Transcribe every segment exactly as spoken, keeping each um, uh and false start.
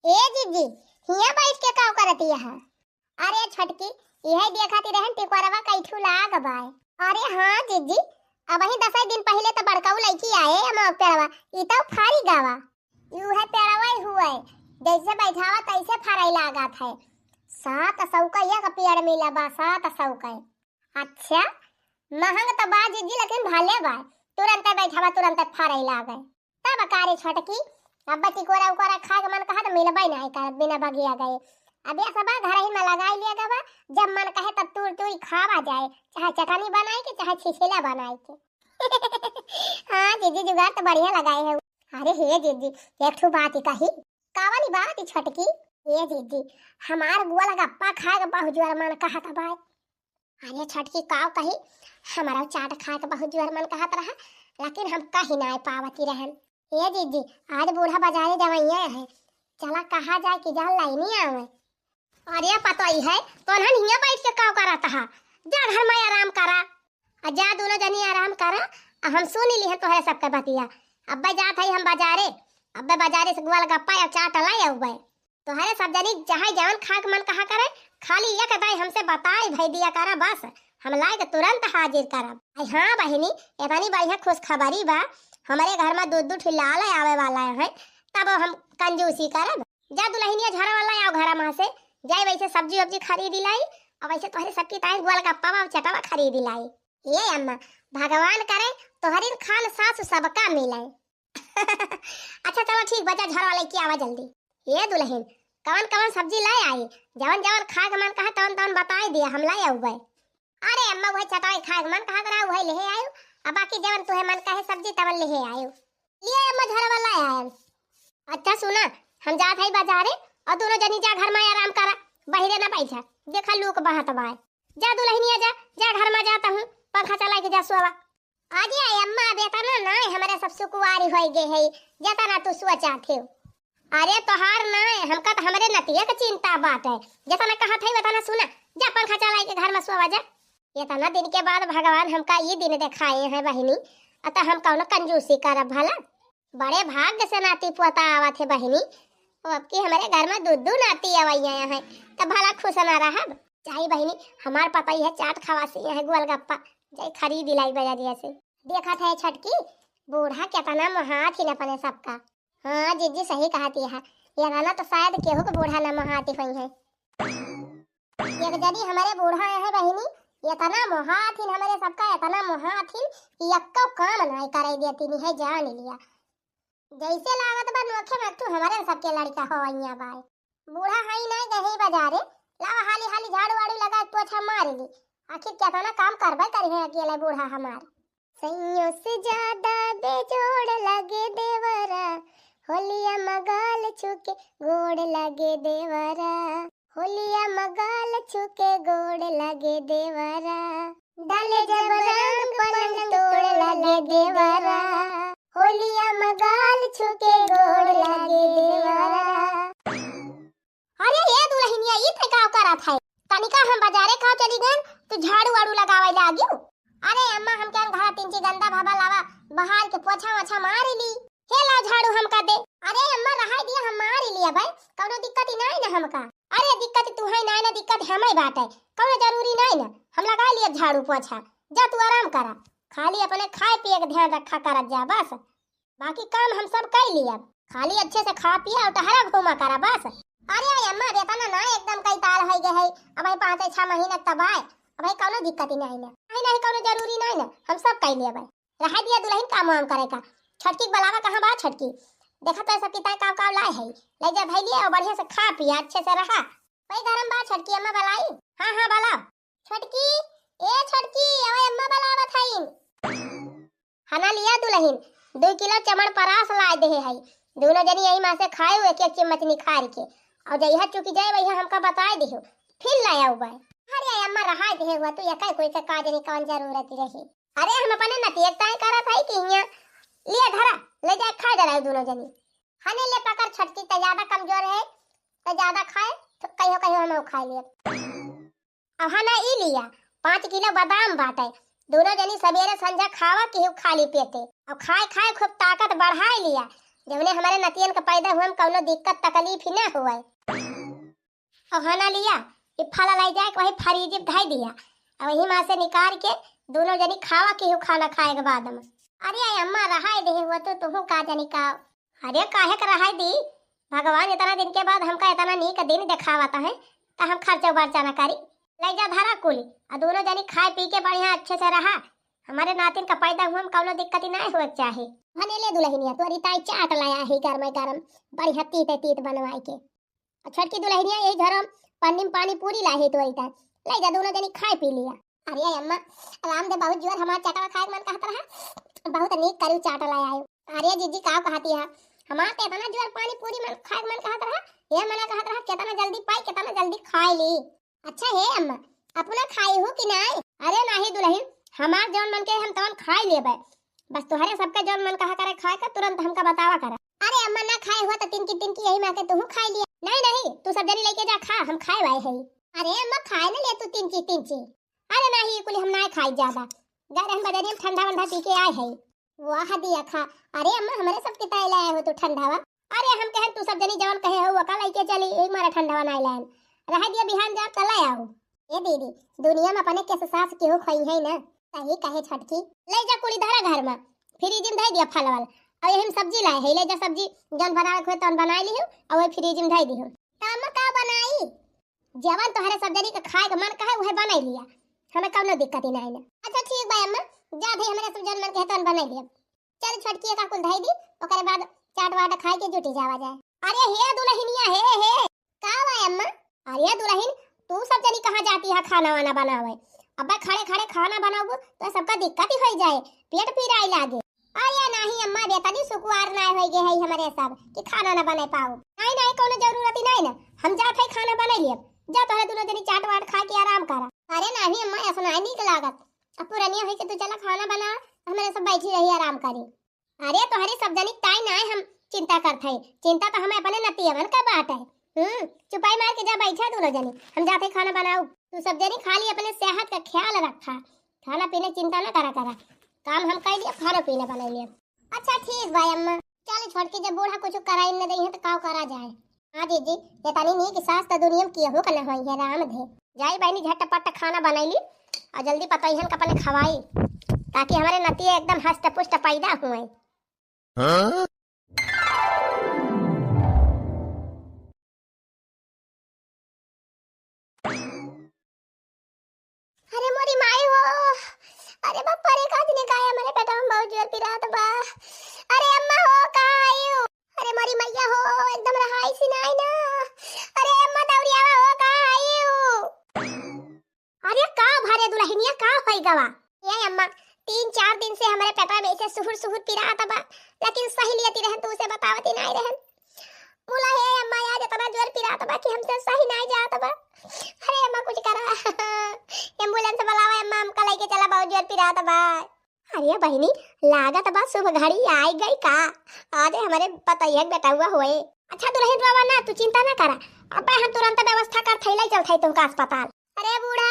ए जीजी, हियाँ बैठ के का करत यह? अरे छोटकी, इहे देखत रहन टिकोरवा कैठू लाग बाय। अरे हाँ जीजी, अबही दसई दिन पहिले त बड़काऊ लइकी आए अमवा पेड़वा, ई तउ फारी गवा। उहे पेड़वा ही हुए, जैसे बैठावा तैसे फरई लागत है। सात सौ का एक पेड़ मिला बा, सात सौ का। अच्छा, महंग त बा जीजी, लेकिन भले बा, तुरंते बैठावा तुरंते फरई लागे। तब का रे छोटकी, अब टिकोरा उकोरा खाए के मन कहा त मिलबे नहीं करत बिना बगिया गए। अब ये सब घर ही में लगाई लिया गवा, जब मन कहे तब तूर तूरी खावा जाए, चाहे चटनी बनाए के, चाहे छिछिला बनाए के। हाँ जीजी, जुगाड़ त बढ़िया लगाए है। अरे हे जीजी, एक ठो बात ही कही। का वाली बात ही छोटकी? ए जीजी, हमार गोलगप्पा खाए के बहुत जोर मन कहत बा। अरे छोटकी, काव कही, हमारा चाट खाए के बहुत जोर मन कहत रहा, लेकिन हम कही नाय पावती रहन। ए जीजी, आज बूढ़ा बाजारे जवैया है, चला कहा जाए कि जा लाइनी आवे। अरे पतोई है, तोहन हियाँ बैठ के काव करत हा? जा घर में आराम करा। आ जा दोनों जनी आराम करा, आ हम सुनी लिहन तोहरे सबके बतिया। अब्बे जात हई हम बाजारे, अब्बे बाजारे से गोलगप्पा या चाट लाई अउबे। तोहरे सब जनी चाहे जवन खाए के मन कहा करे, खाली एक दाई हमसे बताई भई दिया करा बस, हम लाए के तुरंत हाजिर करब। आई हाँ बहिनी, इतनी बढ़िया खुशखबरी बा, हमरे घर में दू दू ठो लाल आवे वाला है, तब हम कंजूसी करब। जा दुलहिनिया झरवा लाई आओ घर में से, जाई वैसे सब्जी वब्जी खरीदी लाई, और वैसे तोहरे सबकी ताई गोलगप्पा और चटवा खरीदी लाई। ए अम्मा, भगवान करे तोहरिन खान सासु सबका मिले। अच्छा चलो ठीक बा, जा झरवा लइके आवा जल्दी। ए दुलहिन, कवन कवन सब्जी लाई आई? जवन जवन खाए के मन कहे तवन तवन बताई दिया, हम लाई अउबे। अरे अम्मा, वही चटवा खाए के मन कहा करा, वही लेहे आयु। अब बाकी जवन तुहे मन कहे सब्जी तवन लेहे आयु। लिए अम्मा, झरवा लाई आयन। अच्छा सुना, हम जात हई बाजारे, और दोनों जनी जा घर में आराम करा, बहिरे ना बैठा, देखा लूक बहत बाय। जा दुलहिनिया जा, जा घर में जा, तहूँ पंखा चला के जा सोवा। अरे अम्मा, अब एतना नाय, हमरे सब सुकुवारी होई गए है, जेतना तू सोचा थे। अरे तोहार नाय, हमका त हमरे नतिया के चिंता बाटे, जेतना कहत है ओतना सुना, जा पंखा चला के घर में सोवा जा। एतना दिन के बाद भगवान हमका ई दिन देखाए हैं बहिनी, अत हम कौनो कंजूसी करब भला? बड़े भाग्य से नाती पोता आवत है बहिनी। ओ, अब की हमरे घर में दू दू नाती अवैया हैं, तब भला खुश ना रहब? जाई बहिनी, हमार पतई है चाट खवासी है गोलगप्पा, जाई खरीद लाई बजरिया से। देखत है छोटकी, बूढ़ा केतना मोहात ही न अपने सबका। हाँ जीजी सही कहती है, ये गाना तो शायद केहू के बूढ़ा न मोहाती होई है। एक जनी हमरे बूढ़ा है बहिनी, एतना मोहाथिन हमरे सबका, एतना मोहाथिन कि एक्को काम नाय करे देती नी है, जान लिया। जैसे लागत बा नोखे में तू हमरे सबके लड़का होवैया बाय। बूढ़ा हई नाय गई बाजारे, लावा हाली हाली झाड़ू वाड़ू लगा पोछा मार ली। आखिर केतना काम करबे करी है अकेले बूढ़ा हमार। सैयों से ज्यादा बेजोड़ लगे देवरा, होलिया मगाल छुके गोड़ लगे देवरा, होलिया मगाल छुके गोड़ लगे देवरा, डाले जब रंग पलंग तोड़ लगे देवरा, होलिया मगाल छुके गोड़ लगे देवरा। अरे ये दुलहिनिया, ई ते का करत है? तनिका हम बाजारे का चली गन, तू झाड़ू वाड़ू लगावे लागियो। अरे अम्मा, हमके घर तीन ची गंदा भवा लावा, बहार के पोछा वोछा मार ली। हे ला झाड़ू हमका दे। अरे अम्मा, रहाई दिया, हम मार लिया भाई, कौनो दिक्कत ही नाय ना हमका। अरे दिक्कत तू है नाय ना, दिक्कत हमें बाटे, कौनो जरूरी नाय ना, हम लगा लिया झाड़ू पोछा। जा तू आराम करा, खाली अपने खाए पिए के ध्यान रखा करत जा बस। बाकी काम हम सब कई लिया, खाली अच्छे से खा पिया और टहरा घूमा करा बस। अरे अम्मा, बेटा ना, ना एकदम कई ताल होई गए है, अब पाँच छह महीना तब आए, अब कौनो दिक्कत ही नहीं ना, नहीं नहीं कौनो जरूरी नहीं ना, हम सब कई लिया भाई। रहा दिया दुलहिन काम वाम करे का। छोटकी के बुलावा, कहाँ बा छोटकी? देखा तो सब किताब काव काव लाए है, ले जा भाई लिए और बढ़िया से खा पिया, अच्छे से रहा। वही घर में बा छोटकी, अम्मा बुलाई। हाँ हाँ बुलाओ। छोटकी, ए छोटकी, अवे अम्मा बुलावत हईन। हना लिया दुलहिन, दो किलो चमन परास लाए देहे हई। दोनों जनी यही माँ से खाए एक एक चम्मच निखार के, और जइहा चुकी जाए वही हमका बताए दिहो, फिर लाया हुआ है। अरे अम्मा रहा देहे हुआ, तू यका कोई से का जनी कौन जरूरत रही। अरे हम अपने नतियक ताई करत हई कि हियाँ लिए धरा, ले जाए खा डराए दोनों जनी। हने ले पकड़ छोटकी, त ज्यादा कमजोर है, त ज्यादा खाए, तो कहियो कहियो हम खाए लिए। अब हना ई लिया, पाँच किलो बादाम बाटे, दोनों जनी सबेरे संझा खावा केहू खाली पेटे। अब खाए खाए खूब ताकत बढ़ाए लिया, जौने हमरे नतियन का पैदा हुआ, हम कौनो दिक्कत तकलीफ ही ना हुए। और हाँ ना लिया, ई फल लाई जाए के वही फ्रिज में धई दिया, और वही मा से निकाल के दोनों जनी खावा, केहू खाना खाए के बाद में। अरे अम्मा, रहाई दे हुआ तो तुहू का जनी का। अरे काहे के रहाई दी, भगवान इतना दिन के बाद हमका इतना नीक दिन देखावत है, तो हम खर्चा बर्चा न करी। ले जा धरा कुली, और दोनों जनी खाए पी के बढ़िया अच्छे से रहा। हमरे नातिन का पैदा हुआ, हम कौनो दिक्कत ही ना होए के चाही। भने ले दुलहिनिया, तोरी ताई चाट लाया है गरम गरम, बढ़िया तीत तीत बनवाए के। और छोटकी दुलहिनिया यही झरम पन्नी में पानी पूरी लाई है तोरी ताई, ले जा दोनों जनी खाए पी लिया। अरे अम्मा, राम दे बहुत जोर हमार चाटवा खाए के मन कहत रहा, बहुत नीक करू चाट लाया है। अरे जीजी का कहती है, हमार तो इतना जोर पानी पूरी मन खाए के मन कहत रहा, ये मना कहत रहा कितना जल्दी पाई, कितना जल्दी खाए ली। अच्छा हे अम्मा, अपना खाई हो कि नाय? अरे नाही दुलहिन, हमार जौन मन के हम तवन खाई लेबे, बस तोहरे सबके जौन मन कहा करे खाए का, तुरंत हमका बतावा करा। अरे अम्मा, ना खाए हुआ तो तिनकी तिनकी यही मा के तुहू खाई लिया। नहीं नहीं, तू सब जनी लेके जा खा, हम खाए वाए है। अरे अम्मा, खाए न ले तू तिनकी तिनकी। अरे नाही, कुल हम ना खाई ज्यादा, गए रहन बजारी में ठंडा वंडा पी के आए है। वाह दिया खा। अरे अम्मा, हमरे सबके ताई लाए हो तू ठंडावा। अरे हम कहन तू सब जनी जवन कहे हो वो का लेके चली, एक मारा ठंडावा ना लायन। रह दिया, बिहान जाब त ले आओ। ए दीदी, दुनिया में अपने के सास केहू खोई है ना, सही कहे छोटकी। ले जा कुली धरा घर में, फ्रिज में धई दिया फल वल, और यही में सब्जी लाए है, ले जा सब्जी जौन बनावे के होए तौन बनाई लिहू, और वही फ्रिज में धई दिहू। त अम्मा का बनाई? जवन तोहरे सब जनी के खाए के मन कहे उहे बनाई लिया, हमें कौनो दिक्कत ही नहीं ना। अच्छा ठीक बा अम्मा, जा दे हमरे सब जौन मन कहे तौन बनाई लिया। चल छोटकी का कुल धई दी, ओकरे बाद चाट वाट खाए के जुटी जावा जाए। अरे हे दुलहिनिया, हे हे, का बा अम्मा? अरे दुलहिन, तू सब जनी कहाँ जाती है खाना वाना बनावे? अब्बे खड़े खड़े खाना बनाबू तो सबका दिक्कत ही होई जाए, पेट पिराए लागे। अरे नाही अम्मा, बेतनी सुकुवार ना होई गे है हमरे सब कि खाना ना बने पाओ। नाही नाही, कोनो जरूरत ही नाही ना, हम जात है खाना बने लिए। जा तोहरे दोनों जनी चाट वाट खा के आराम करा। अरे नाही अम्मा, ऐसा नाही नीक लागत। अब पुरनिया होई के तू चला खाना बना, हमरे सब बैठी रही आराम करी। अरे तोहरे सब जनी ताई नाय हम चिंता करत हई, चिंता तो हमें अपने नतियवन का बात है। हम्म, चुपाई मार के जा बैठा दोनों जनी, हम जाते खाना बनाऊ। तू सब जनी खाली अपने सेहत का ख्याल रखा, खाना पीने चिंता ना करा करा, काम हम कर लिया, खाना पीना बना लिया। अच्छा ठीक बा अम्मा। चल छोटकी, जब बूढ़ा कुछ कराई न दई है तो काव करा जाए। हाँ जीजी, ये तनी नीक सास त दुनिया में केहू का न होई है, राम धे। जाई बहनी झटपट खाना बनैली और जल्दी पतोहियन का अपने खवाई, ताकि हमारे नतिया एकदम हष्ट पुष्ट पैदा हुए। हाँ? अरे मोरी माई हो, अरे बाप रे, का जने का है, हमरे पेटवा में बहुत जोर पिरात बा। अरे अम्मा हो, कहाँ आयु? अरे मोरी मैया हो, एकदम रहाई सी नाई ना। अरे अम्मा दौड़ियावा हो, कहाँ आयु? अरे का भरे दुलहिनिया, का होई गवा? ए अम्मा, तीन चार दिन से हमरे पेटवा में ऐसे सुहुर सुहुर पिरात बा, लेकिन सही लियती रहन, तू उसे बतावती नाई रहन। मुला हे अम्मा, आज इतना जोर पिरात बा कि हमसे सही नाई जात बा। अरे अम्मा, कुछ करा। एम्बुलेंस बुलावा अम्मा, हमका लेके चला, बहुत जोर पिरात बा। अरे बहिनी, लागत बा शुभ घड़ी आई गई का? आज हमरे पतोहिया के बेटउआ होए। अच्छा दुलहिन रोवा ना, तू चिंता ना करा, अब्बे हम तुरंत व्यवस्था कर थैला चल थई तुमका अस्पताल। अरे बूढ़ा,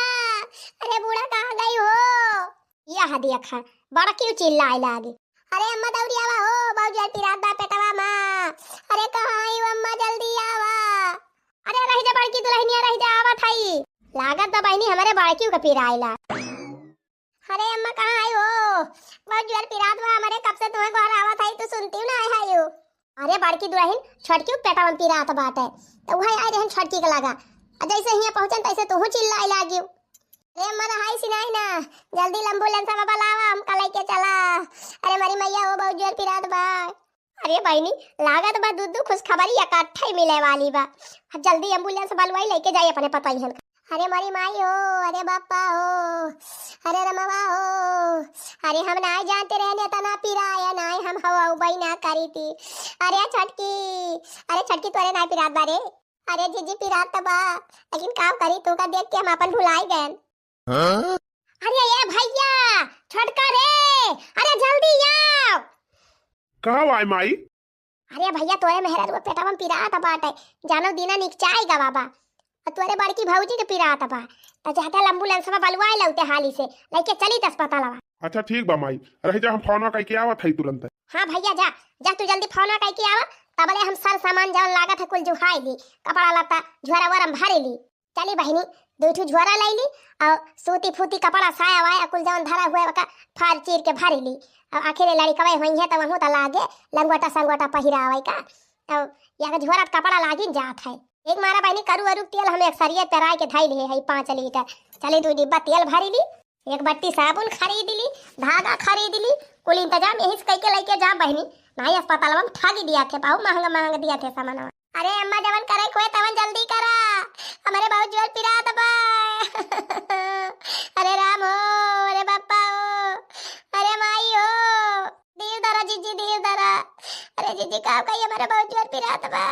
अरे बूढ़ा, कहाँ गई हो? यह देखा, बड़की चिल्लाए लागी। अरे अम्मा दौड़ी आवा हो, बहुत जोर पिरात बा पेटवा मा। अरे कहाँ आई हो अम्मा, जल्दी आवा। अरे रह जा बड़की दुलहिनिया, रह जा, आवत हई। लागत बा बहिनी हमरे बड़की का पिराइला। अरे अम्मा कहाँ आई हो, बहुत जोर पिरात बा हमरे, कब से तुम्हें गोहरावत हई, तू सुनती ना आई हो। अरे बड़की दुलहिन, छोटकी पेटवा में पिरात बाटे, तो वही आई रहन छोटकी के लगा। आ जैसे हियाँ पहुँचन तैसे तोहू चिल्लाए लागियो। अरे अम्मा रहाई सी नाई ना, जल्दी एम्बुलेंस में बुलावा, हमका लेके चला। अरे मरी मैया हो, बहुत जोर पिरात बा। अरे बहिनी, लागत बा दू दू खुशखबरी इकट्ठे मिले वाली बा। जल्दी एम्बुलेंस बुलवाई, लेके जाई अपने पतोहियन का। अरे मरी माई हो, अरे बापा हो, अरे रमवा हो, अरे हम नाई जानते रहने इतना पिराया नाई, हम हवा उबई ना करी थी। अरे छोटकी, अरे छोटकी तोरे नाई पिरात बा रे। अरे जीजी पिरात त बा, लेकिन का करी, तू का देख के हम अपन भुलाई गए। हाँ? अरे ए भैया, छोटका रे, अरे जल्दी आओ। का वाय माई? अरे भैया, तोरे मेहरारू पेटवा में पिरात बाटे, जानो दीना निकचाई गवा बा। और तोरे बड़की भौजी के पिरात बा, तो जाते एम्बुलेंस में बलवाए लौते हाली से, लेके चली त अस्पतालवा। अच्छा ठीक बा माई, रह जा, हम फोनवा कइके आवत हई तुरंत। हाँ भइया, जा, जा तू जल्दी फोना कइके आवा, तबले हम सर सामान जउन लागत है कुल जुहाइ ली, कपड़ा लत्ता झोरा वोरा में भरि ली। चली बहिनी, दुइ ठू झोरा लइ ली अउर सूती फूती कपड़ा साया वाया कुल जउन धरा हुए ओका फार चीर के भरि ली। अउर आखिर लड़िकवे होइहैं त वहूँ त लागे लंगोटा संगोटा पहिरावइ का। अउर या झोरा त कपड़ा लागिन जात है। एक मारा बहिनी करू अरू तेल हम एक सरिये पेराइ के धइ लिहे है पाँच लीटर। चली दुइ डिब्बा तेल भरि ली, एक बट्टी साबुन खरीद ली, धागा खरीद ली, कुल इंतजाम यहीं से कइके लइके जा बहिनी। नाहीं अस्पतालवा में ठगी दिया थे, बहुत महंगा महंगा दिया थे सामानवा। अरे अम्मा, जवन करे के होए तवन जल्दी करा, हमरे बहुत जोर पिरात बा। अरे राम हो, अरे बापा हो, अरे माई हो, धीर धरा जिज्जी, धीर धरा। अरे जिज्जी, का कही, हमरे बहुत जोर पिरात बा।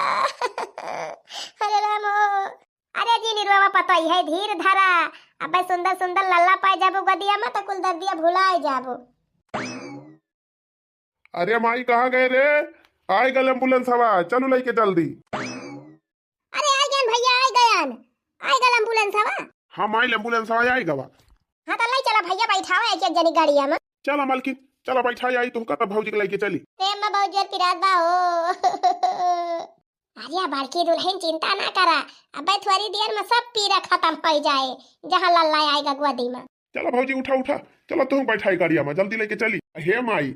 अरे राम हो। अरे जिन रोवा पतोहिया, धीर धरा, अबे सुंदर सुंदर लल्ला पाए जाबो गदिया में त कुल दर्दिया भुलाए जाबो। अरे माई, कहाँ गए रे? आइ गल एम्बुलेंसवा, चलू लइके जल्दी। अरे आइ गयन भइया, आइ गयन, आइ गल एम्बुलेंसवा। हाँ माई, एम्बुलेंसवा आइ गवा। हाँ त लइ चला भइया, बइठावा एक एक जनी गड़िया में। चला मलकिन, चला बइठाइ आई तुहका, तब भौजी के लइके चली। ते अम्मा बहुत जोर पिरात बा हो। अरे बड़की दुलहिन चिंता ना करा, अबे थोरी देर में सब पीरा खतम होइ जाए, जहाँ लल्ला आइगा गोदी में। चला भौजी, उठा उठा, चला तुहूँ बइठाई गड़िया में, जल्दी लइके चली। हे माई,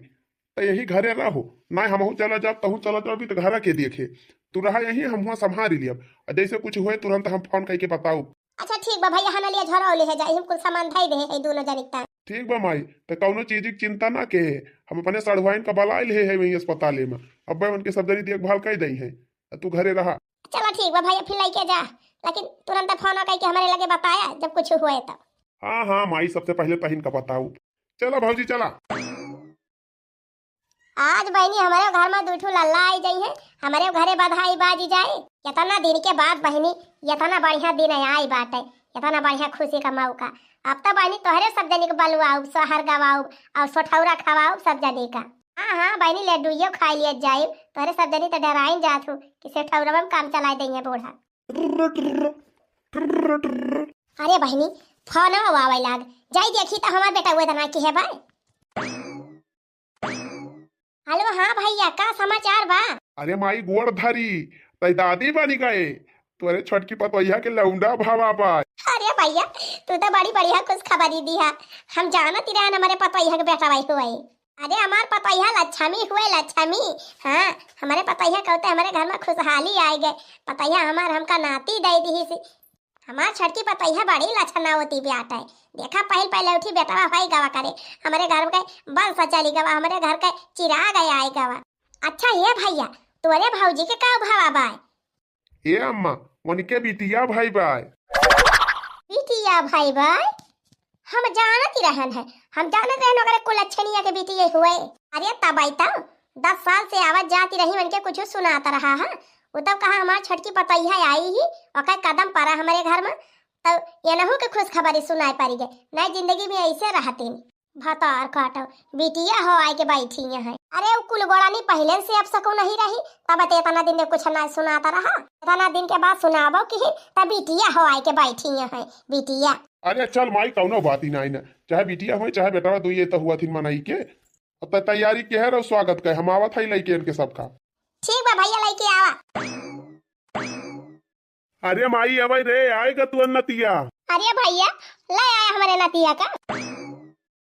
त यहीं घरे रहो, नाहीं हमहूँ चला जाब, तहूँ चला जाबी त घरा के देखे। तू रहा यहीं, हम हुआँ सम्हारि लियब। अउर जइसे कुछ होए तुरंत हम फोन कइके बताउब। अच्छा ठीक बा भइया, हमें लिए झोरा ले है जाई, हम कुल सामान धइ दे है दुनो जनिक ता। ठीक बा माई, त कउनो चीज की चिंता ना के, हम अपने सढ़ुआइन का बलाइ ले है वहीं अस्पताले में, अब्बे उनके सब जनी देखभाल कइ दइहैं, अउर तू घरे रहा। चला ठीक बा भइया, फिर लइके जा, लेकिन तुरंत फोन कइके हमरे लगे बताया जब कुछ होए तब। हाँ हाँ माई, सबसे पहिले तहिन का बताउब। चला भौजी चला। आज बहिनी हमरे घर में दुइ ठो लल्ला आइ जइहैं, हमरे घरे बधाई बाजी जाए। एतना दिन के बाद बहिनी, एतना बढ़िया दिन आइ बाटे, एतना बढ़िया खुशी का मौका। अब त बहिनी तोहरे सब जनी के बलवाउब, सोहर गवाउब अउर सोठौरा खवाउब सब जनी का। हाँ हाँ बहिनी, लड्डुइयो खाइ लिए जाइब, तोहरे सब जनी त डेराइन जात हू कि सेठौरवा में काम चलाइ दइहैं बूढ़ा। अरे बहिनी, फोन आवे लाग, जाई देखी त हमार बेटा वो तना की है बाय। हेलो, हाँ भइया, का समाचार बा? अरे माई गोड़ धरी, तई दादी बनी गए, तोरे छोटकी पतोहिया के लौंडा भवा बा। अरे भइया, तू त बड़ी बढ़िया खुशखबरी दिहा। हम जानत ही रहन हमरे पतोहिया के बेटा भाई हुए। अरे हमार पतोहिया लक्ष्मी हुए, लक्ष्मी। हाँ, हमरे पतोहिया कहते हमरे घर में खुशहाली आइ गए। पतोहिया हमार हमका नाती दइ दिहिस। हमार छोटकी पतोहिया बड़ी लछनावती बाटे। देखा, पहिल पहिलौठी बेटवा होइ गवा करे, हमरे घर के बंस चली गवा, हमरे घर के चिराग आइ गवा। अच्छा ए भइया, तोरे भौजी के का भवा बाय? ए अम्मा, उनके बिटिया भइ बाय। बिटिया भइ बाय? हम जानत ही रहन है, हम जानत रहन ओकरे कुलच्छनिया के बिटिया हुए। अरे तबई त दस साल से आवत जाती रही, उनके कुछ सुनात रहा है। उ तब कहा हमार छोटकी पतोहिया आई ही, ओकर कदम परा हमरे घर में, तब एनहू के खुशखबरी सुनाए परी गए। नहीं जिंदगी में ऐसे रहतीन। भतार काटो, बिटिया हो आइ के बैठी है। अरे उ कुल गोड़ानी पहिले से अपसकून नहीं रही, तब ते एतना दिन के कुछ ना सुनात रहा, एतना दिन के बाद सुनाबो की, तब बिटिया हो आइ के बैठी है, बिटिया। अरे चल माई, कउनो बात ही नाई ना, चाहे बिटिया होए चाहे बेटवा, दुइये त हुआ थिन मनई के। अब त तैयारी के है रहो स्वागत के, हम आवत है लइके इनके सबका। ठीक बा भइया, लइके आवा। अरे माई, अबे रे, आएगा तू नतिया। अरे भइया, ले आया हमरे नतिया का।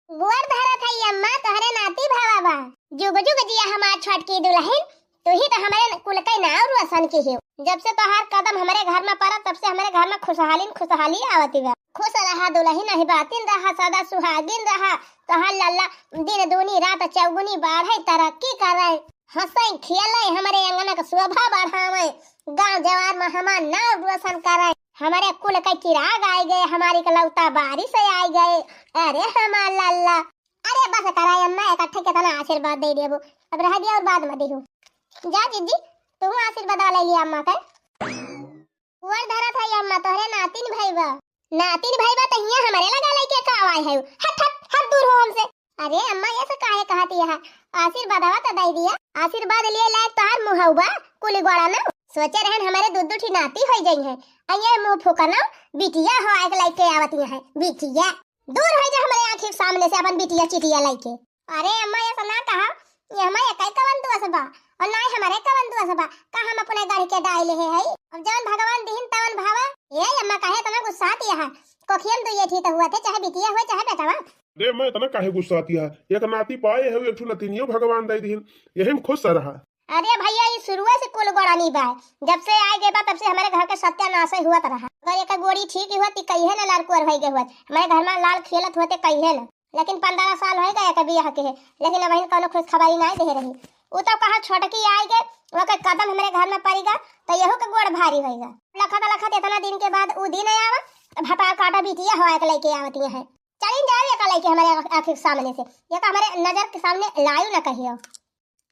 गोड़ धरत है अम्मा, तोहरे नाती भवा बा। जुग जुग जिया हमार छोटकी दुलहिन, तू ही त हमरे कुल के नाव रोशन की हो। जब से तोहार कदम हमरे घर में पड़ा, तब से हमरे घर में खुशहाली न खुशहाली आवत बा। खुश रहा दुलहिन, अही बातिन रहा, सदा सुहागिन रहा। तोहार लल्ला दिन दूनी रात चौगुनी बाढ़े, तरक्की करे, हंसे खेले, हमरे अंगना के शोभा बढ़ावे, गांव जवार में हमार नाव रोशन करे। हमरे कुल के चिराग आइ गए, हमार इकलौता बारिश आइ गए। अरे हमार लल्ला, अरे बस करा अम्मा, इकट्ठे केतना आशीर्वाद दइ देबो। अब रह दिया अउर बाद में दिहू। जा जिज्जी, तू आशीर्वाद ले लिया अम्मा के। गोड़ धरत है अम्मा, तोहरे नातिन भइबा। नातिन भइबा त हियां हमरे लगा लइके का आए है? हट, हट, हट दूर हो हमसे। अरे अम्मा, ऐसे काहे कहती है? आशीर्वादवा त दइ दिया। आशीर्वाद लिए लायक तोहार मुहौबा, कुली गोड़ा ना। सोचे रहन हमरे दू दू ठी नाती होइ जइहैं। अइये मुंह फुकना, बिटिया हो आइके लइके आवती है, बिटिया। दूर होइ जा हमरे आँखी के सामने से अपन बिटिया चिटिया लइके। अरे अम्मा, ऐसा ना कहा, ये हमारे कई कवन दोष बा, और ना ही हमारे कवन दोष बा, का हम अपने गढ़ के डाई ले है? अब जवन भगवान दिहिन तवन भावा। ए अम्मा, काहे इतना गुस्साती है? कोखियम दुइये ठी तो हुआ थे, चाहे बिटिया हुए, चाहे बेटवा। अरे अम्मा, इतना काहे गुस्साती है? एक नाती पाए है, एक ठो नतिनियो भगवान दे दिहिन, यही में खुश रहा। अरे भैया, ये शुरुए से कुल गोड़ानी बा, जब से आए गए बा तब से हमारे घर के सत्यानाश ही हुआ रहा। अगर एक गोड़ी ठीक ही हुआ ती कहिए ना लाल कुंवर भई गए हुआ, हमारे घर में लाल खेलत हुआ थे कहिए ना। लेकिन पन्द्रह साल हो गए के बियाह के, लेकिन अबहिन कौनो खुशखबरी नाई दे रही। उ तो कहा छोटकी आई गए, ओके कदम हमरे घर में पड़ी गा, तो यहू के गोड़ भारी होई गा। लखत लखत इतना दिन के बाद उ दिन आवा, तो भतार काटा बिटिया हो के लेके आवती है। चलिन जाओ ये का लेके हमारे आँख के सामने से, ये का हमारे नजर के सामने लायू ना कहियो।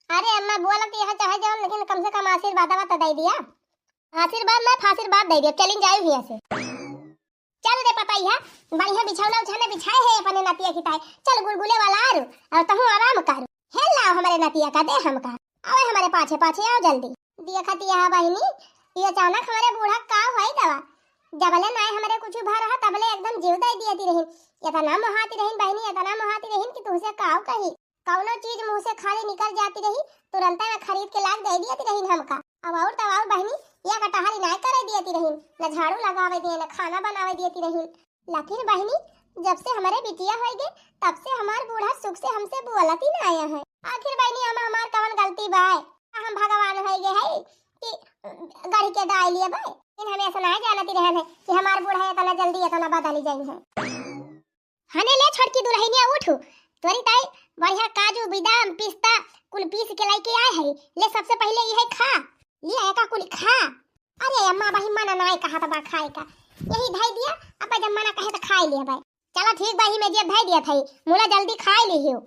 अरे अम्मा, बोलत यह चाहे जवन, लेकिन कम से कम आशीर्वाद तो दे दिया। आशीर्वाद ना, फाशीर्वाद दे दिया। चलिन जाओ यहाँ से। चल रे पतैया, बढ़िया बिछौना उछौना बिछाए है अपने नतिया की ताई। चल गुलगुले वाला आरू, और तहूँ आराम करू। हे लाओ हमरे नतिया का दे हमका। आवे हमरे पाछे पाछे आओ जल्दी। देखत यह बहिनी, ये अचानक हमरे बूढ़ा का होई गवा। जबले नाय हमरे कुछ भा रहा तबले एकदम जीव दे दियती रही। इतना मोहाती रहीन बहिनी, इतना मोहाती रहीन कि तुहसे काव कही। कौनो चीज मुँह से खाली निकल जाती रही, तुरंते में खरीद के लाग दे दियती रहीन हमका। अब और तो और बहिनी, या कटहरी नाय करे दियती रहीन, न झाड़ू लगावे दिए, न खाना बनावे दियती रहीन। लेकिन बहिनी, जब से हमरे बिटिया होई गए, तब से हमार बूढ़ा सुख से हमसे बोलत ही ना आया है। आखिर बहिनी, हम हमार कवन गलती बाय? हम भगवान होई गए है कि गढ़ के डाई लिए बाय? लेकिन हम ऐसा ना जानती रहन है कि हमार बूढ़ा इतना जल्दी इतना बदल जाई है। हने ले छोटकी दुल्हनिया उठू, तोरी ताई बढ़िया काजू, बादाम, पिस्ता कुल पीस के लेके आए है। ले सबसे पहले यही खा, ले एका कुल खा। अरे अम्मा, बही मना नाय कहा था बा खाए का, यही धई दिया, अब जब मना कहे तो खाए लिया भाई। चलो ठीक बा, ही में जे धई दिया था, मुला जल्दी खाए ली हो।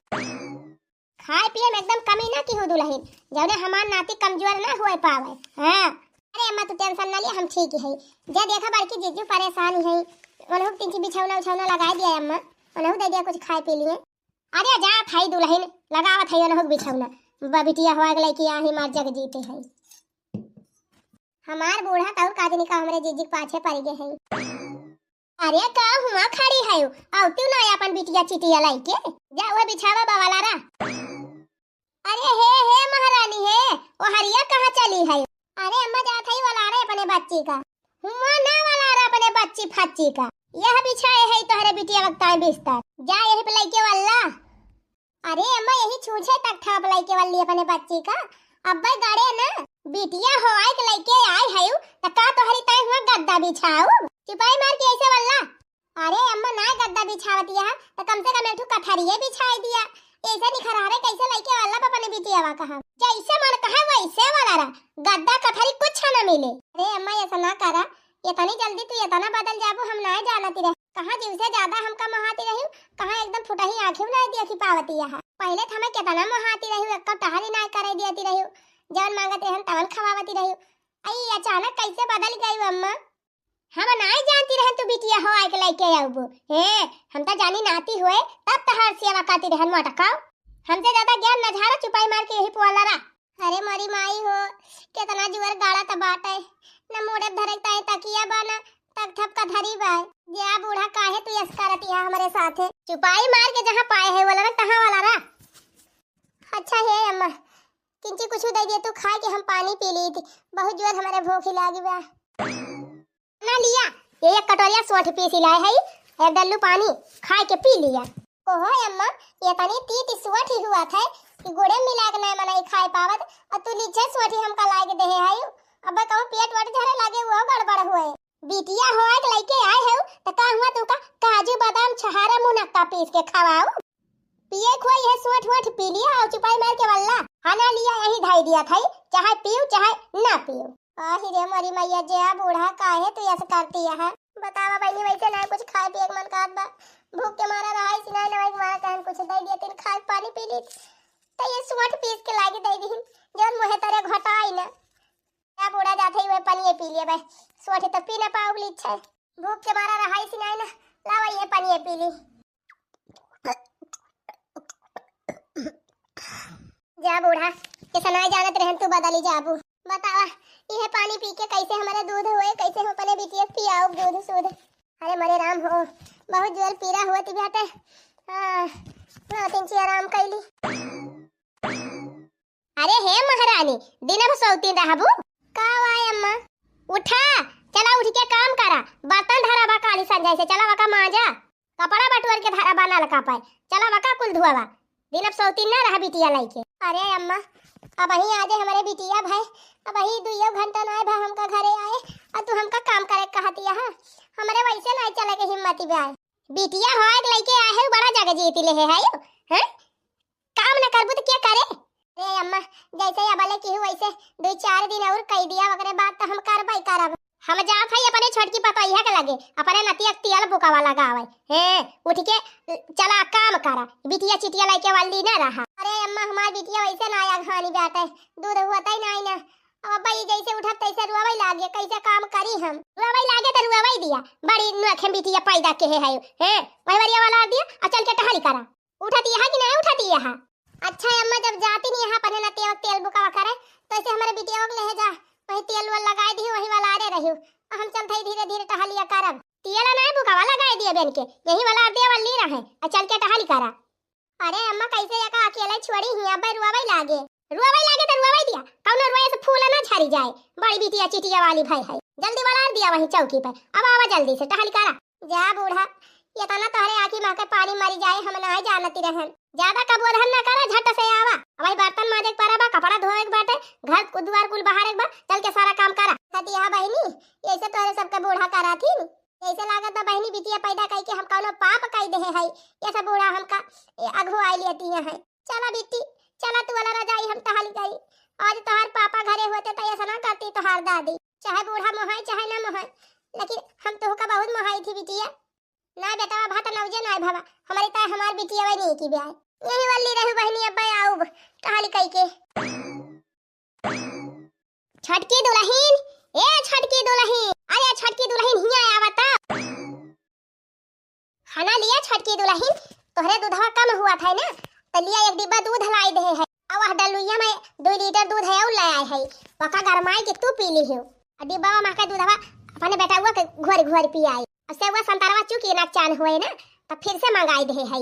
खाए पिए में एकदम कमी ना की हो दुल्हन, जौने हमार नाती कमजोर ना होए पावे। हाँ, अरे अम्मा तू टेंशन ना लिया, हम ठीक ही है। जे देखा बड़की जीजू परेशान ही है, उन्हों तिनची बिछौना उछौना लगाए दिया अम्मा, उन्हों दे दिया कुछ खाए पी लिए। अरे जा थाई दुल्हन, लगावत है उन्हों बिछौना, बबिटिया हुआ के लेके आही मार जग जीते है। हमार बूढ़ा तौर काजनी का हमरे जीजी के पाछे पड़ गए है। अरे का हुआ खड़ी है, आउती ना अपन बिटिया चिटिया लाई के, जा वह बिछावा बवाला रा। अरे हे, हे महारानी हे, ओ हरिया कहाँ चली है? अरे अम्मा जात है वाला रे अपने बच्ची का। हुआ ना वाला रे अपने बच्ची फच्ची का। यह बिछाए है तोहरे बिटिया वक्ताए बिस्तर। जा यही पे लेके वाला। अरे अम्मा यही छूछे तक ठाप लेके वाली अपने बच्ची का। अब्बे गाड़े ना। बिटिया हो आए के लेके आए है त का तोहरी ताई हुआ गद्दा बिछाऊ? चुपाई मार के ऐसे वाला। अरे अम्मा, नाय गद्दा बिछावत यह, त कम से कम एक ठो कथरिये बिछाई दिया। ऐसे निखरहरे कैसे लइके वाला बाप अपने बिटियावा कहा? जैसे मन कहे वैसे वाला रहा, गद्दा कथरी कुछ न मिले। अरे अम्मा, ऐसा ना करा, इतनी जल्दी तू इतना बदल जाबू, हम नाय जानती रहे। कहाँ जीव से ज्यादा हमका मोहाती रही, कहाँ एकदम फुटही आँखी नाय देखी पावती यह। पहले तो हमें कितना मोहाती रही, एक टहरी नाय करे देती रही, जवन मांगत रहन तवन खवावती रही। आई अचानक कैसे बदल गई अम्मा? हम नाय जानती रहन तू बिटिया हो आए के लइके आउबो। हे, हम त जानी नाती हुए, तब तहार सेवा करती रहन मोटकाओ। हमसे ज्यादा ज्ञान न झारा, चुपाई मार के यही पुआला रहा। अरे मोरी माई हो, कितना जुअर गाड़ा त बाटे। न मुड़े धरे ताए तकिया बा, न तक थप कथरी बा। जा बूढ़ा काहे तू यस करत या हमरे साथे? चुपाई मार के जहाँ पाए है वाला रहा, तहाँ वाला रहा। अच्छा हे अम्मा, किंची कुछ दे दिए तू खाए के हम पानी पी ली थी। बहुत जोर हमारे भूख ही लागी बा। ना लिया, ये एक कटोरिया सोंठ पीसी लाए है, एक डल्लू पानी खाए के पी लिया। ओहो अम्मा, ये तनी तीत सोंठ ही हुआ था कि गुड़े मिला के नहीं मनाई खाए पावत, और तू लीछे सोंठ ही हमका लाए के देहे है। अब कहूँ पेट वट झरे लागे, वो गड़बड़ हुए। बिटिया होए के लइके आए है, त का हुआ तू का काजू बादाम छहारा मुनक्का पीस के खवाऊ? पिए खोई है सोंठ वोंठ पी लिया और चुपाई मार के वल्ला। हना लिया यही धाई दिया था, चाहे पीऊ चाहे ना पीऊ। आही रे मोरी मैया, जे आ बूढ़ा काहे तू ऐसे करती है? बतावा बहनी, वैसे ना कुछ खाए पिए के मन कहत बा, भूख के मारा रहा इसी ना, ना के मारा कहन कुछ दे दिया, तीन खाए पानी पी ली, तो ये सोंठ पीस के लागी दे दी, जौन मुँहे तरे घोटाई ना। जा बूढ़ा जात है, वह पनिये पी लिया बे, सोंठ तो पी ना पाओ ली छे, भूख के मारा रहा इसी ना, ना, लावा ये पनिये पी ली। जा बूढ़ा, कैसे ना जानत रहन तू बदली जाबू। बतावा, इहे पानी पी के कैसे हमारे दूध हुए, कैसे हम अपने बिटिया के पियाओ दूध सूध। अरे मरे राम हो, बहुत जोर पीरा हुआ थी बेटे। हाँ, बहुत इंची आराम कैली। अरे हे महारानी, दिन भर सौतीन रहबू? का हुआ अम्मा? उठा, चला उठ के काम करा, बर्तन धरा बा काली संझा से, चला वका मांजा, कपड़ा बटोर के धरा बा नलका पे, चला वका कुल धुआवा, दिन अब सौतीन ना रहा बिटिया लइके। अरे अम्मा, अबहीं आजे हमरे बिटिया भय, अबहीं दुइयो घंटा नाय भा हमका घरे आए, अउर तू हमका काम करे कहतिया हा? हमरे वैसे नाय चले के हिम्मत बा। बिटिया होए के लइके आए है, बड़ा जग जीत ले है, है? हैं? काम न करबू त के करे? अरे अम्मा, जैसे अबले किहू वैसे दुइ चार दिन अउर कइ दिया, ओकरे बाद त हम करबइ करब। हम जात हई अपने छोटकी पतोहिया के लगे, अपने नतिया के तेल बुकावा लगावे। हैं, उठ के चला काम करा, बिटिया चिटिया लइके वल्ली न रहा। अरे अम्मा, हमार बिटिया वैसे ना अगहानी बाटे, दूध हुअतइ नाई ना। अब अब्बा ई जैसे उठत तैसे रोवइ लागे, कैसे काम करी हम? रोवइ लागे त रोवइ दिया, बड़ी नोखे बिटिया पैदा केहे है। हैं, वही वरिया वाला दिया, आ चल के टहली करा। उठतिया हा कि नाहीं उठतिया हा? अच्छा अम्मा, जब जाती नहीं है अपने नतिया तेल बुकावा करे, तो ऐसे हमरे बिटिया के ले जा, वही तेल वेल लगाए दी, वही वाला आरे रही, और हम चलत हई धीरे धीरे टहलिया करब। तेल नाहीं बुकावा लगाए दिए बेन के, यही वाला दे वाली रहे, और चल के टहली करा। अरे अम्मा, कैसे एका अकेले छोड़ी ही, अब्बे रुआवई लागे। रुआवई लागे तो रुआवई दिया, कौनो रुआए से फूल ना झरी जाए। बड़ी बिटिया चिटिया वाली भय है, जल्दी वाला दिया वही चौकी पे, अब आवा जल्दी से टहली करा। जा बूढ़ा, इतना तोहरे आँखी मा के पानी मरी जाए, हम नाहीं जानती रहन। ज्यादा कबोधन न करा, झट से आवा। अब वही बर्तन माजे के परा बा, कपड़ा धोए के बाटे, घर कु-, दुआर कुल बहारे के बा, चल के सारा काम करा। हतिया बहिनी, ऐसे तोहरे सबके बूढ़ा करा थी। ऐसे लागत बा बहिनी, बिटिया पैदा कई के हम कौनो पाप कई देहे हई, ये सब बूढ़ा हमका, ए, अघुआई लेती है। चला बिट्टी, चला तू वाला रजाई हम टहली गई। आज तोहार पापा घरे होते तो ऐसा ना करती तोहार दादी। चाहे बूढ़ा मोहाई चाहे ना मोहाई, लेकिन हम तोहका बहुत मोहाई थी बिटिया। ना बेटवा भात नौजे ना भवा, हमारी ताय हमार बिटिया वही नहीं की ब्याह। यही वाली रहू बहिनी, अब आऊब टहली कई के। छोटकी दुलहिन, ए छोटकी दुलहिन, अरे छोटकी दुलहिन हिया आवता। खाना लिया छोटकी दुलहिन, तोहरे दूधवा कम हुआ था ना, तो लिया एक डिब्बा दूध लाई दे है। अब वह डलुइया में दुइ लीटर दूध है, उ ले आए है, पका गरमाई के तू पी ली हो। आ डिब्बा में के दूधवा अपने बेटउआ के घोर घोर पियाई। अब सेवा संतरवा चुकी नकचान हुए ना, तो फिर से मंगाई दे है।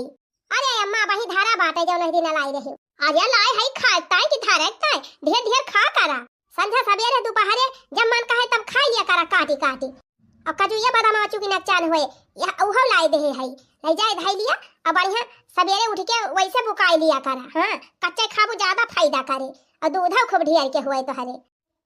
अरे अम्मा, वही धारा बाटे जौन दिन लाई रही। अरे लाई है खाए ताई कि धारे ताई, ढेर ढेर खा करा। संझा सबेरे दोपहरे जब मन कहे तब खाई लिया करा काटी काटी। अब कजुइया बादाम चुकी नकचान हुए, यह उहो लाई दे है। ले जाए धाई लिया, अब बढ़िया सबेरे उठ के वैसे बुकाई लिया करा। हाँ, कच्चे खाबू ज्यादा फायदा करे। और दूधो खूब ढेर के हुए तोहरे।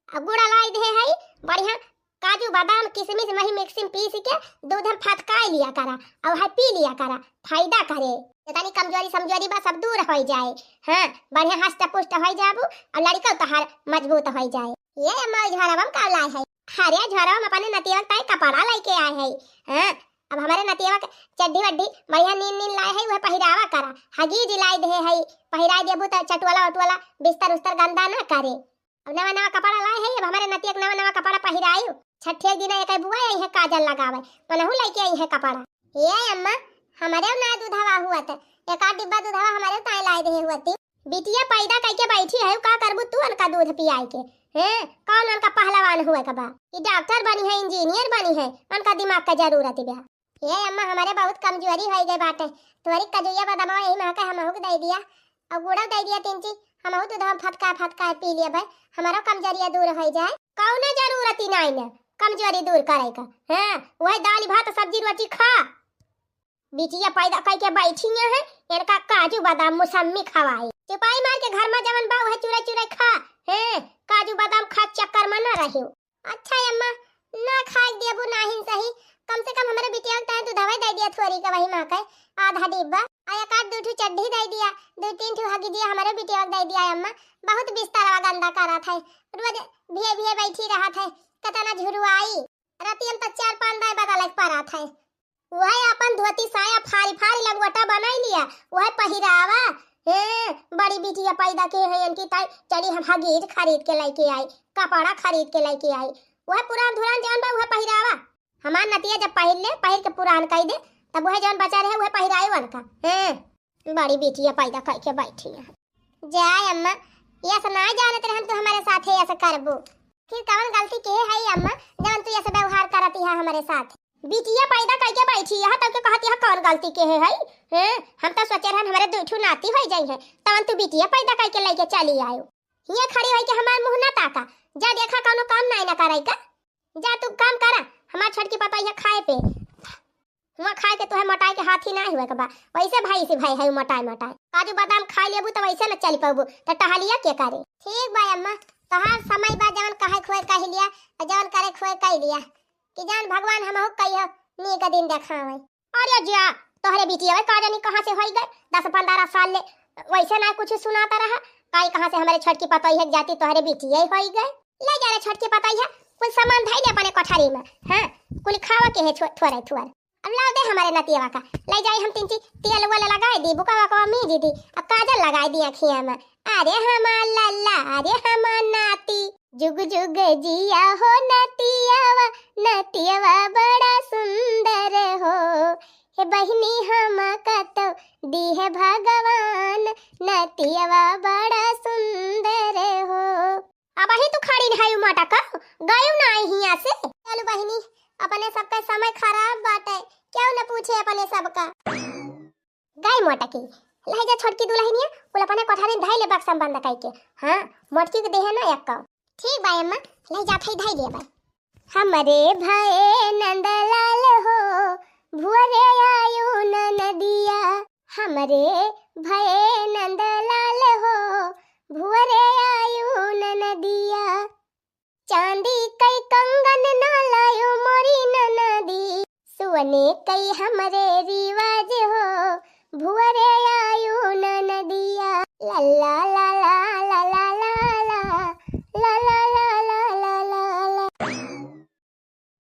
अब गुड़ा लाई दे है, बढ़िया काजू बादाम किशमिश वही मिक्सी में पीस के दूध में फटकाई लिया करा, और है पी लिया करा, फायदा करे। इतनी कमजोरी समजोरी बा सब दूर हो जाए। हाँ, बढ़िया हष्ट पुष्ट हो जाबू, और लड़का तोहार मजबूत हो जाए। ये अम्मा झोरवा में का लाए है? अरे झोरवा में अपने नतिया ताई कपड़ा लेके आए है। हाँ, अब हमारे नतिया के चड्ढी वड्ढी बढ़िया नीन नीन लाए है, वह पहिरावा करा। हगीज लाई दे है, पहिराई देबू तो चटवाला उटवाला बिस्तर उस्तर गंदा ना करे। अब नवा नवा कपड़ा लाए है, अब हमारे नतिया के नवा नवा कपड़ा पहिरायु। छठे के दिन एक बुआ आई है काजल लगावे, मनहू लेके आई है कपड़ा। ए अम्मा, हमारे ना दूधवा हुआ था, एक आध डिब्बा दूधवा हमारे ताई लाई दे हुआ थी। बिटिया पैदा कइके बैठी है, का करबू तू उनका दूध पियाई के? हैं, कौन उनका पहलवान हुए के बा? कि डॉक्टर बनी है, इंजीनियर बनी है, उनका दिमाग का जरूरत बा। ए अम्मा, हमारे बहुत कमजोरी हो गई बाटे, तोहरी कजुइया बदामवा यही महके हमहू के दे दिया, और गुड़ो दे दिया तीन चीज, हमहू दूधवा फटका फटका पी लिया भाई, हमारो कमजोरिया दूर हो जाए। कौनो जरूरत ही नहीं न कमजोरी दूर करे का। हाँ, वही दाल भात सब्जी रोटी खा। बिटिया पैदा कइके बैठी है, इनका काजू बादाम मौसमी खवाई। चुपाई मार के घर में जवन बा वह चुरा चुरा खा। हैं, काजू बादाम खा चक्कर में न रहियो। अच्छा अम्मा, ना खाए देबू नाहिन सही, कम से कम हमरे बिटिया के ताई दूधवा दे दिया थोड़ी का वही महके आधा डिब्बा, आ एक आध दू ठू चड्ढी दे दिया, दू तीन ठू हगिजिया हमरे बिटिया के दे दिया अम्मा। बहुत बिस्तरवा गंदा करत है, रोज भिये भिये बैठी रहत है, कतना झुरुआई। रतियन त चार पांच दाई बदले के परत है। वह अपन धोती साया फारी फारी लंगोटा बनाई लिया, वह पहिरावा। हे, बड़ी बिटिया पैदा के है इनकी ताई, चली हम हगीज खरीद के लेके आई, कपड़ा खरीद के लेके आई। वह पुरान धुरान जौन बा वह पहिरावा। हमार नतिया जब पहिर ले, पहिर के पुरान कई दे, तब वह जौन बचा रहे वह पहिराई उनका। हे, बड़ी बिटिया पैदा कइके बैठी है। जाए अम्मा, ये ऐसा ना जानत रहन तू हमारे साथे ऐसा करबू। फिर कवन गलती के है अम्मा, जवन तू ऐसा व्यवहार करती है हमारे साथ? बिटिया पैदा कइके बैठी है, तब के कहती है कौन गलती के है, है? हैं? हम तो सोचे रहन हमारे दू ठू नाती हो जाई है, तवन तू बिटिया पैदा कइके लेके चली आयो। हियाँ खड़ी होई के हमार मुँह ना ताका। जा देखा कौनो काम नाई ना करे का। जा तू काम करा, हमार छोटकी पतोहिया खाए पे। हुआँ खाए के तोहे मोटाए के हाथ ही नाई हुए के बा। वैसे भाई से भाई है मोटाए मोटाए। काजू बादाम खाए लेबू त वैसे न चल पबू, त टहलिया के करे? ठीक बा अम्मा, तोहार समय बा, जवन कहे खोए कह लिया, और जवन करे खोए कह लिया। कि जान भगवान हमहू कहियो नीक दिन देखावे। अरे जा, तोहरे बिटिया का जानी कहाँ से होई गए, दस पन्द्रह साल ले वैसे ना कुछ सुनाता रहा, काई कहाँ से हमारे छोटकी पतोहिया के जाती तोहरे बिटिया ही होई गए। ले जा रे छोटकी पतोहिया, कुल सामान धई ले अपने कोठरी में, हाँ, कुल खावा के है छो-, थोड़े थुअर। अब लाओ दे हमारे नतियवा का, ले जाई हम तीन ची तेल वेल लगाई दी, बुकवा को मीज दी, अब काजल लगाई दी अखिया में। अरे हमार लल्ला, अरे हमार नाती, जुग जुग जिया हो नतियावा, नतियावा बड़ा सुंदर हो। हे बहिनी हम कतो दी है भगवान, नतियावा बड़ा सुंदर हो। अबही तू खड़ी है मोटका, गयू ना आई हियाँ से। चलू बहिनी, अपने सबका समय खराब बाटे, क्यों न पूछे अपने सबका। गई मोटकी, लहजा छोटकी दुलहिनिया, कुल अपने कोठरी में धई ले बक्सा में बंद कई के। हाँ, मोटकी के देहे ना एक्को। ठीक बा अम्मा, लहजा थई धई ले बा। हमरे भये नंदलाल हो, भुअरे आयु ननदिया। हमरे भये नंदलाल हो, भुअरे आयु ननदिया। चांदी कई कंगन ना लायो मोरी ननदी, सुअने कई हमरे रिवाज हो, भुअरे आयु ननदिया। ला ला ला ला।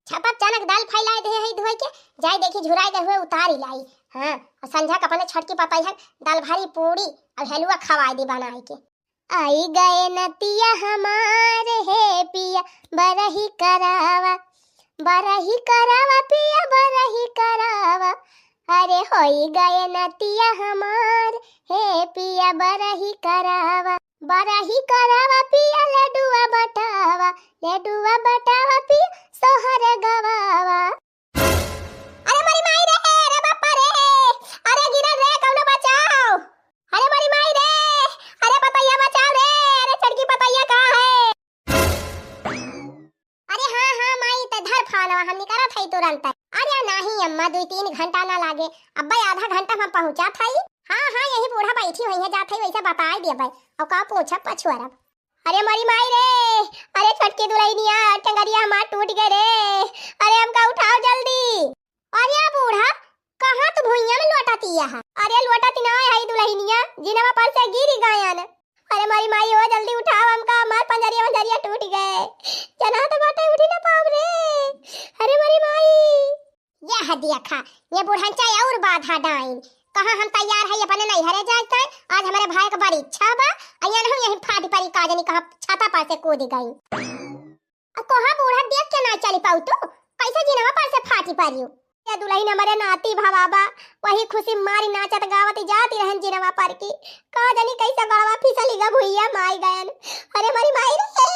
छपा चनक दाल फैलाए दे है धोए के, जाए देखी झुराए गए हुए उतारी लाई। हाँ, और संझा का अपने छोटकी पतोहिया दाल भारी पूड़ी और हलुआ खवाए दी बनाए के। आई गए नतिया हमार हे पिया बरही करावा, बरही करावा पिया बरही करावा। अरे होई गए नतिया हमार हे पिया बरही करावा, बरही करावा पिया लडुआ बटावा, लडुआ बटावा पिया सोहर गवावा। अरे मोरी माई रे, अरे बापा रे, अरे गिरल रे, कौनो बचाओ। अरे मोरी माई रे, अरे पतैया बचाओ रे, अरे छोटकी पतैया कहाँ है? अरे हाँ, हाँ माई, ते धर फोनवा, हमनी करत हई तुरंत। अरे नाही अम्मा, दुई तीन घंटा ना लागे, अब्बे आधा घंटा में पहुँचत हई। हाँ, हाँ, यही बूढ़ा बैठी हुई है, जात हई वैसे बताई देबे, और का पूछब पछुअरब। अरे मोरी माई रे, अरे छोटकी दुलहिनिया, टंगरिया हमार टूट गए रे, अरे हमका उठाओ जल्दी। अरे बूढ़ा, कहाँ तू भुइयां में लोटतिया है? अरे लोटत ना है दुलहिनिया, जिनवा पर से गिरी गयन। अरे मोरी माई हो, जल्दी उठाओ हमका, हमार पंजरिया वंजरिया टूट गए, जना तो बाटे उठी ना पाओ रे। अरे मोरी माई। यह देखा, ये बुढ़ंचा और बाधा डाइन। कहाँ हम तैयार है अपने नैहरे जाए के, आज हमारे भाई का बड़ी इच्छा बा, अयन हम यही फाटी परी का जनी कहाँ छाता पर से कूद गई। अब कोहा बूढ़ा देख के ना चली पाऊ तू, कैसे जिनवा पर से फाटी परियो? ये दुलहिन हमारे नाती भवा बा, वही खुशी मारी नाचत गावत जाती रहन जिनवा पर की। का जनी कैसे बड़वा फिसली गा भुइया माई गयन। अरे मोरी माई रे,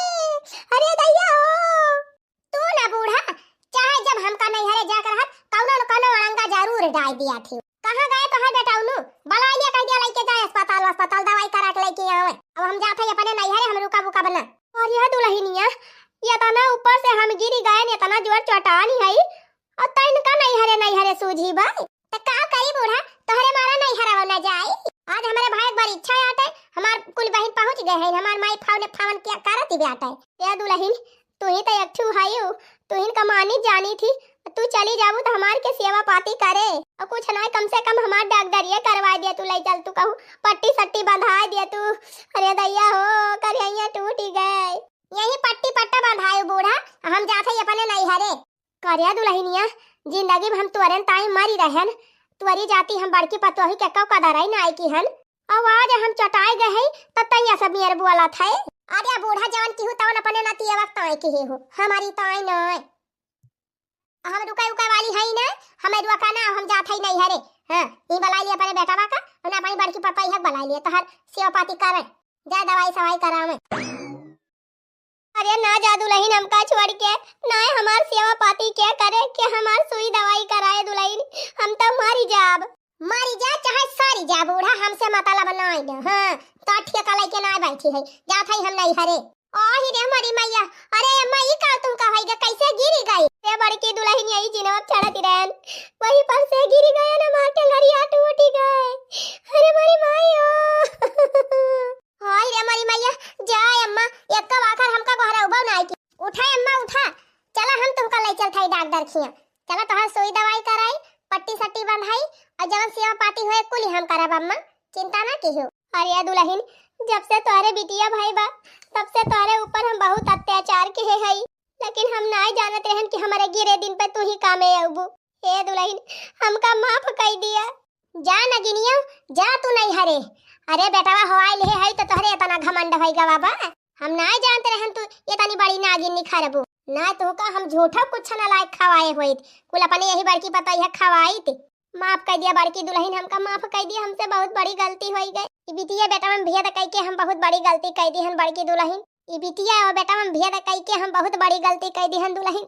अरे दैया हो। तू ना बूढ़ा, चाहे जब हमका नैहरे जाकर रहत, कौनो न कौनो अड़ंगा जरूर डाल दिया थी। कहाँ गए तोहर बेटा उनु? बुला लिया, कह दिया लेके जाए अस्पताल, अस्पताल दवाई करा के लेके आवे। अब हम जात हई अपने नैहरे, हम रुकब उकब ना। अरे दुलहिनिया, ये तना ऊपर से हम गिरी गए, इतना जोर चोटानी है, और तैन का नैहरे नैहरे सूझी बा। त का करी बूढ़ा, तोहरे मारा नैहरवा ना जाई। आज हमारे भाई के बड़ी इच्छा आटे, हमार कुल बहिन पहुँच गए हैं, हमार माई फावने फावन क्या करत ही बाटे। ए दुलहिन, तू ही तो एक ठू हयू, तू ही का मानी जानी थी, तू चली जाबू तो हमार के सेवा पाती करे, और कुछ ना कम से कम हमार डॉक्टरिया करवा दिया, तू ले चल, तू कहूँ पट्टी सट्टी बंधा दिया तू। अरे दैया हो, करिया टूट गए। यही पट्टी पट्टा बंधाए बूढ़ा, हम जात हई अपने नैहरे। करिया दुलहिनिया, जिंदगी में हम तुअरे ताई मरी रहन, तुअरी जाती हम बड़की पतोही के कौ कदर आई ना आई की हन। अब आज हम चटाए गए हई, त तैया सब मेर बोलत है। अरे बूढ़ा जवन की हूँ तवन अपने नतिया वक्त ताई की हो, हमारी ताई ना। हम रुका रुका वाली हई ना, हमें रुका ना, हम जात हई नैहरे। हाँ, ई बुला लिया अपने बेटवा का, और ना अपनी बड़की पतोही हक बुला लिया, तो हर सेवा पाती करे, जा दवाई सवाई करावे। अरे ना जा दुलहिन हमका छोड़ के, ना हमार सेवा पाती के करे, के हमार सुई दवाई कराए दुलहिन, हम तो मरी जाब। मरी जा चाहे सरी जा बूढ़ा, हमसे मतलब नाई न। हाँ, तो ठेका लेके ना बैठी है, जात है हम नैहरे। आही रे मरी मैया, अरे अम्मा, ई का तुम कहै गे, कैसे गिरी गई? रे बड़की दुलहिन यही जिनवा चढ़त रहन, वही पर से गिरी गए न, मार के लड़िया टूटी गए। अरे मरी माई ओ। हाय रे मरी मैया, जाए अम्मा, एक्का आखर हमका गोहरउबो नाई की। उठा अम्मा, उठा, चला हम तुमका ले चलत हई डॉक्टर खिया। चला तोहार सुई दवाई कराई, पट्टी सट्टी बंधाई, और जवन सेवा पाती होए कुली हम करब अम्मा, चिंता ना किहो। अरे दुलहिन, जब से तोहरे बिटिया भई बा, तब से तोहरे ऊपर हम बहुत अत्याचार किहे हई, लेकिन हम नाई जानत रहन कि हमरे गिरे दिन पे तू ही कामे अउबू। हे दुलहिन, हमका माफ कई दिया। जा नगिनिया, जा तू नैहरे। अरे बेटवा हो आइल हे, हई तो तोहरे इतना घमंड होई गवा बा। हम नाई जानत रहन तू इतनी बड़ी नागिन निखरबू। ना तोहका हम झूठा कुछ ना लायक खवाए होइत, कुल अपने यही बड़की पतोहिया खवाइत। माफ कई दिया बड़की दुलहिन, हमका माफ कई दिया, हमसे बहुत बड़ी गलती होई गई। ई बिटिया बेटवा में भेद कई के हम बहुत बड़ी गलती कई दिहन बड़की दुलहिन। ई बिटिया और बेटवा में भेद कई के हम बहुत बड़ी गलती कई दिहन दुलहिन,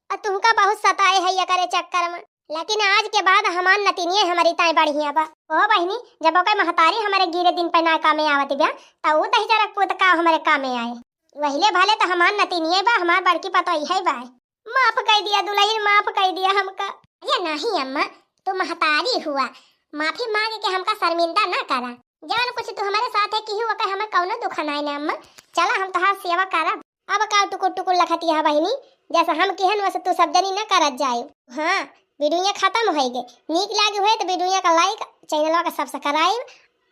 और तुमका बहुत सताए है एकरे चक्कर में। लेकिन आज के बाद हमार नतिनिये हमरी ताई बढ़िया बा। ओ बहिनी, जब ओकर महतारी हमरे गिरे दिन पे ना कामे आवत बा, त ऊ दहिजरा पूत का हमरे कामे आए? वहिले भले त हमार नतिनिये बा, हमार बड़की पतोहिये बा। माफ कई दिया दुलहिन, माफ कई दिया हमका। अरे नहीं अम्मा, तू महतारी हुआ, माफी मांग के हमका शर्मिंदा ना करा। जवन कुछ तू हमरे साथे किहू ओके हमें कौनो दुख नाई ना अम्मा। चला हम तोहार सेवा करब। अब का टुकुर टुकुर लखतिया बहिनी, जैसे हम किहन वैसे तू सब जनी ना करत जाए। हाँ, वीडियो खत्म होई गए। नीक लागी होए तो वीडियो का like, चैनलवा का सब्सक्राइब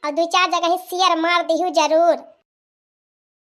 और दो चार जगह ही शेयर मार दिहू जरूर।